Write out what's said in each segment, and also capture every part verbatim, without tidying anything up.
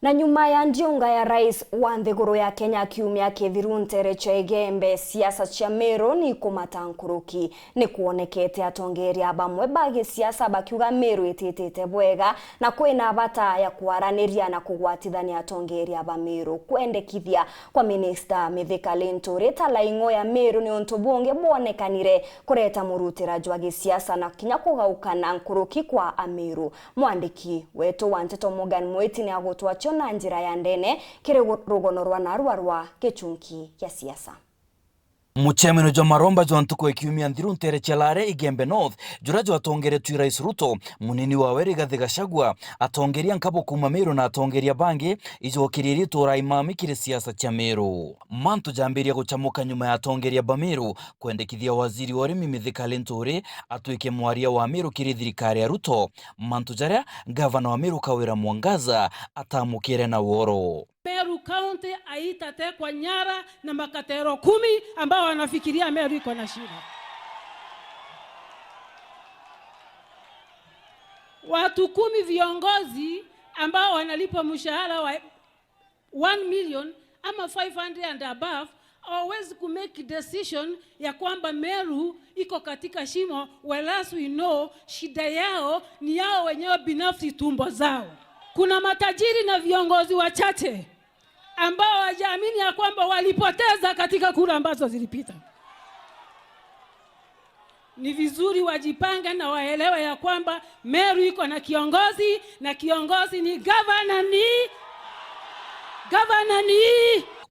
Na nyuma ya ndiunga ya rais wa nthiguru ya Kenya kiumia kithiru nteere cia Igembe, siasa cia Meru ni kumata nkuruki. Ni kwonekete atongeria bamwe ba gisiasa bakiuga Meru ititite bwega na kwina bata ya kwaraniria na kugwatithania atongeria ba Meru. Kwendekithia kwa minista Mithika Linturi ta laing'o ya Meru ni untu bungi bwonekanire kureta murutira jwa gisiasa na kinya kugaukana nkuruki kwa Ameru. Mwandiki wetu wa nteto Morgan Mwiti ni agutwacio na njira ya ndene kiri gu-, rugono rwa narua rwa gichunki gia siasa. Mucemeno jwa maromba jwa ntuku ya kiumia nthiru nteere cia Lare Igembe North, juria jwatongeretue Rais Ruto, munini wawe Rigathi Gachagua, atongeria nkabo kuuma Meru na atongeria bangi, ijokerie riitwa urai mami kiri siasa cia Meru. Mantu jambiria guchamuka nyuma ya atongeria ba Meru kwendekithia waziri wa urimi Mithika Linturi atwike mwaria wa Meru kiri thirikari ya Ruto, mantu jaria ngavana wa Meru Kawira Mwangaza atamukire na woro. Meru County haitatekwa nyara na makatero kumi ambao wanafikiria Meru iko na shida. Watu kumi viongozi ambao wanalipwa mshahara wa one million ama five hundred and above, hawawezi ku make decision ya kwamba Meru iko katika shimo, whereas we know shida yao ni yao wenyewe binafsi, tumbo zao. Kuna matajiri na viongozi wachache ambao wajaamini ya kwamba walipoteza katika kura ambazo zilipita. Ni vizuri wajipange na waelewe ya kwamba Meru iko na kiongozi, na kiongozi ni gavana, ni gavana ni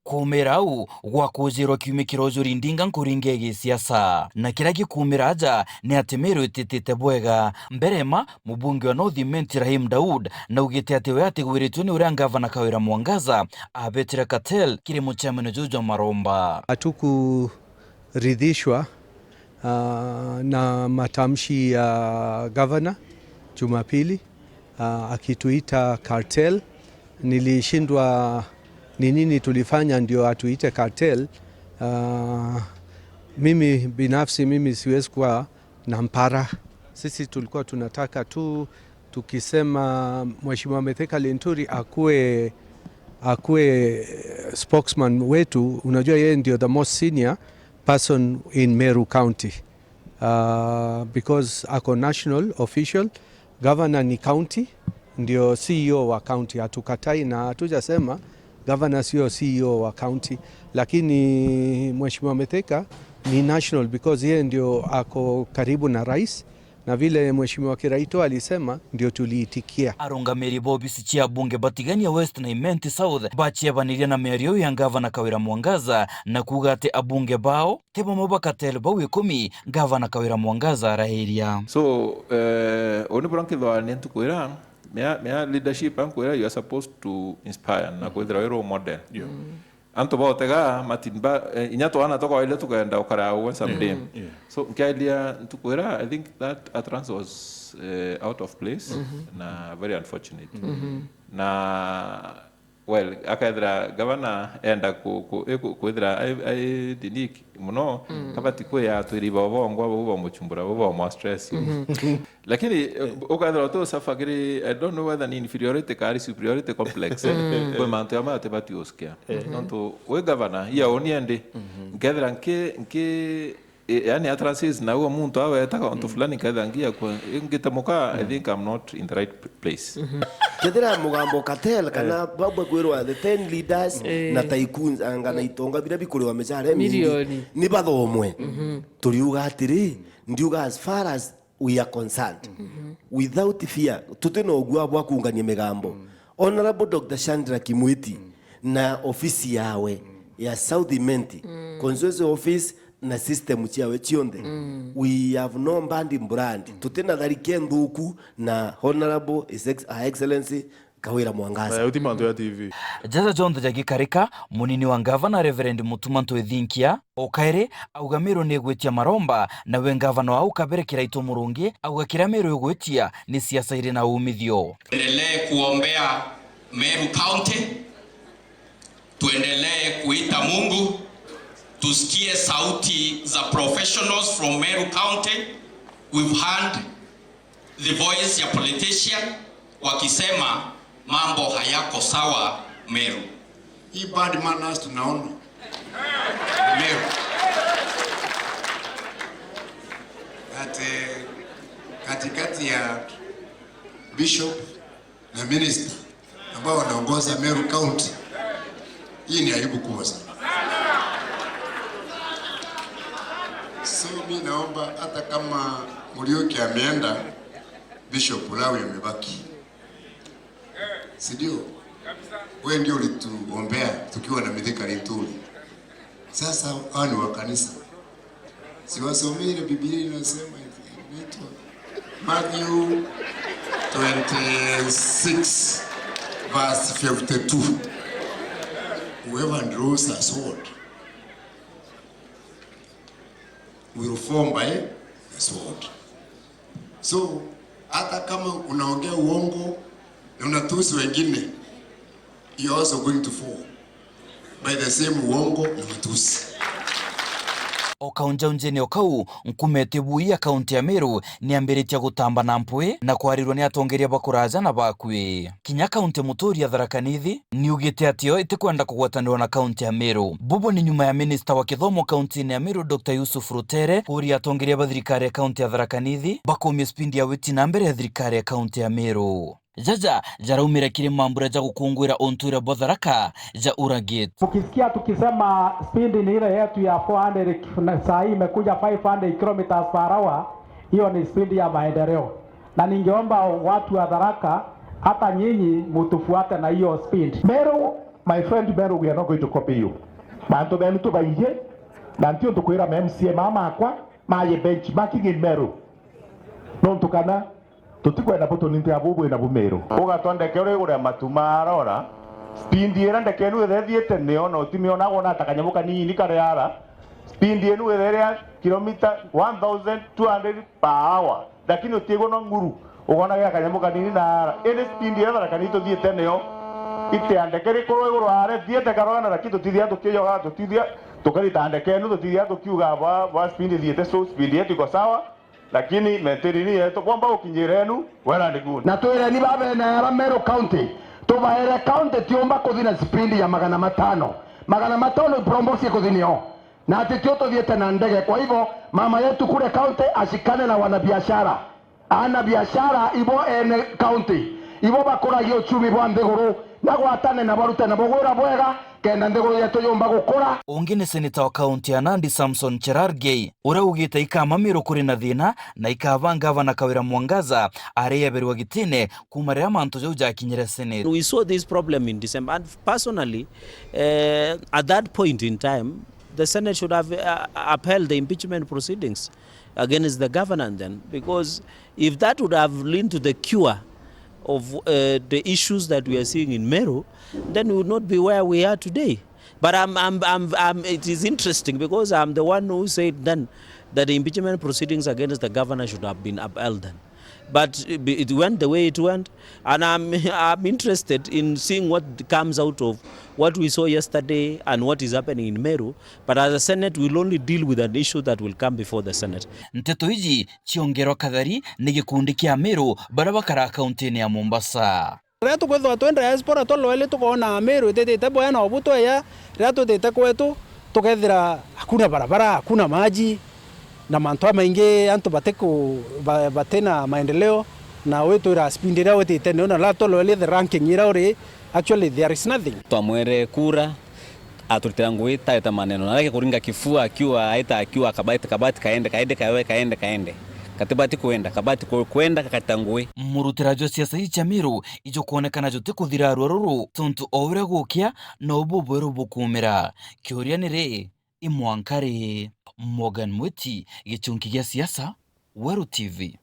Kuumira au, gwa kujirwa kiumikiro juri ndinga nkuringa gisiasa. Na kiria gikuumira aja ni ati Meru ititite bwega. Mbere ma, mubunge wa North Imenti Rahim Daud naugite ati we atigwiritue ni uria ngavana Kawira Mwangaza abetire cartel kiri mucemeno juu jwa maromba. Hatukuridhishwa, ah, na matamshi ya gavana Jumapili, ah, akituita cartel. Nilishindwa ni nini tulifanya ndio atuite cartel. Ah, mimi binafsi, mimi siwezi kuwa na mpara. Sisi tulikuwa tunataka tu, tukisema Mheshimiwa Mithika Linturi akue, akue spokesman wetu, unajua yeye ndio the most senior person in Meru County. Uh, because ako national official, governor ni county, ndio C E O wa county. Hatukatai na hatujasema governor sio C E O wa county, lakini Mheshimiwa Mithika ni national because yeye ndio ako karibu na rais, na vile Mheshimiwa Kiraitu alisema ndio tuliitikia. Arungamiri ba obisi cia bunge batigania West na Imenti South baciebaniria na miario ya gavana Kawira Mwangaza na kuuga ati abunge bao ti bamwe ba cartel bau ikumi gavana Kawira Mwangaza arairia. So, eh, uni bura nkithwani ntuku ira, mea, mea leadership ankwira, you are supposed to inspire na kwithira wi role model. Antu bautega matimba, eh, inya twana tukwaile tukenda ukara uwe someday. So, nkiaria ntuku ira, I think that utterance was, eh, out of place na very unfortunate. Na Well, akethira gavana enda ku, ku, ku, kwithira ai, ai dini muno, kabati kwi atwiri bao bongwa bau bamuchumbura, bau bamwa stress. Lakini, eh, ukethira tu suffer kiri, I don't know whether ni inferiority kari superiority complex, eh, kwi mantu amwe atibati usikia. Nontu wi gavana, ia uni endi, nkethira nki, nki I, yani, utterances na uo muntu awetaga untu fulani, nkethira ngia kwa, ngitemuka, I think I'm not in the right p-, place. Kethira mugambo cartel kana babwe kwirwa the ten leaders na tycoons, anga na itonga biria bikuriwa micara imingi, milioni, ni bathomwe. Turiuga atiri, ndiuga as far as we are concerned, without fear, tuti na ugua bwa kuungania migambo. Honorable Doctor Chandra Kimwiti na ofisi yawe ya South Imenti, constituency office na system ciawe cionthe. We have no bad blood. Tuti na tharike nthuku na Honorable His Ex-, Her Excellency Kawira Mwangaza. Eh, uti mantu ya T V. Jaja jonthe jagikarika, munini wa ngavana Reverend Mutuma Ntwithinkia, o kairi, auga Meru ni igwitia maromba, nawe ngavana wa au Kabere Kiraitu Murungi, auga kiria Meru igwitia ni siasa iri na umithio. Endelee kuombea Meru County. Tuendelee kuita Mungu, tusikie sauti za professionals from Meru County. We've heard the voice ya politician wakisema Mambo hayako sawa Meru. Hii bad manners tunaona Meru. Ati katikati ya bishop na minister ambao wanaongoza Meru County, hii ni aibu kubwa sana. So mi naomba hata kama Muriuki ameenda, Bishop Lawi amebaki. Si ndio? Wewe ndio ulituombea tukiwa na Mithika Linturi. Sasa hawa ni wa kanisa. Siwasomee ile Biblia inasema, inaitwa Matthew twenty-six verse fifty-two. Whoever draws a sword will fall by the sword. So, hata kama unaongea uongo na unatusi wengine, you are also going to fall by the same uongo na matusi. O kau njaunjene o kau, nkumete bui ya kaunti ya Meru niambiritie gutamba na mpwi na kwarirwa ni atongeria ba kuraja na bakui. Kinya kaunti muturi ya Tharaka Nithi niugite atio itikwenda kugwatanirwa na kaunti ya Meru. Bubu ni nyuma ya minista wa kithomo kauntine ya Meru, Doctor Yusuf Rutere, kuuria atongeria ba thirikari ya kaunti ya Tharaka Nithi bakumie spindi ya witi na mbere ya thirikari ya kaunti ya Meru. Jaja jaraumire kiri mambura ja gukunguira untwire bwa Tharaka ja Uragit. Ukisikia tukisema speed ni ile yetu ya four hundred, na saa hii imekuja five hundred kilometers per hour, hiyo ni speed ya maendeleo. Na ningeomba watu wa Tharaka, hata nyinyi mutufuate na hiyo speed. Meru, my friend, Meru, we are not going to copy you. Mantu benu tubaingi, na ntio ntukwira ma M C A mama makwa, maye benchmarking in Meru. Nontu kana tutikwenda butunintira bubu bwina bu Meru. Ugatwandeke uri iguru ya matu ma arora. Speed ira ndeke inu ithe ithiite nio, na utimiona wona ta kanyamu kanini kari ara. Speed inu ithe iria kilomita one thousand two hundred per hour. Lakini utigona nguru, ugona gia kanyamu kanini na ara. Indi speed ira Tharaka Nithi tuthiite nio, itiandeke rikurwa iguru are, thiete karwana, lakini tutithia tukijoga, tutithia tukarita ndeke inu, tutithia tukiuga bwa, bwa speed ithiite, so speed yetu iko sawa. Lakini maintain yetu, bomba gukinyira enu, well and good. Na twireni babene ara Meru County, tubaere county tiumba kuthi na speed ya magana matano. Magana matano iprombos ikuthi nio. Na ati tio tuthiete na ndege. Kwa hivyo, mama yetu kule county ashikane na wanabiashara. Ana biashara ibo ene county, ibo bakuragia uchumi bwa nthiguru, na gwatane na barute na bugwira bwega, kenda nthiguru yetu yumba gukura. Ungi ni seneta wa kaunti ya Nandi, Samson Cherargei, uria ugite ikama Meru kuri na thina, na ikaba ngavana Kawira Mwangaza areeberwa gitine kuuma riria mantu jau jakinyire Senate. We saw this problem in December, and personally, eh, at that point in time, the Senate should have, uh, upheld the impeachment proceedings against the governor then, because if that would have leaned to the cure of, uh, the issues that we are seeing in Meru, then we would not be where we are today. But I'm, I'm, I'm, I'm, it is interesting because I'm the one who said then that the impeachment proceedings against the governor should have been upheld then. But it, it went the way it went, and I'm, I'm interested in seeing what comes out of what we saw yesterday and what is happening in Meru. But as a Senate, we'll only deal with an issue that will come before the Senate. Nteto iji ciongerwa kathari ni gikundi kia Meru baria bakaraa kauntine ya Mombasa. Riria tukwithirwa twi diaspora twa Loeli, tukoona Meru ititite bwega na ubu tweya, riria twitite kwetu, tukethira hakuna barabara, hakuna maji, na mantu jamaingi, antu batiku-, ba-, batina maendeleo, na witwira speed iria witite nio, na riria twa Loeli the ranking iria uri, actually there is nothing. Twamwere kura, aturitira ngugi, taeta maneno. Na areke kuringa kifua akiwa, aita akiwa, "Kabati, kabati, kaende, kaende, kawe, kaende, kaende. Katibati kwenda, kabati ku-, kwenda, kakata ngugi." Murutira jwa siasa iji cia Meru ijukwonekana jutikuthira rua ruru, tontu o uria gukia, no bubweru bukumira. Kiuria ni ri, i mwanka ri? Morgan Mwiti, gichunki gia siasa, Weru T V.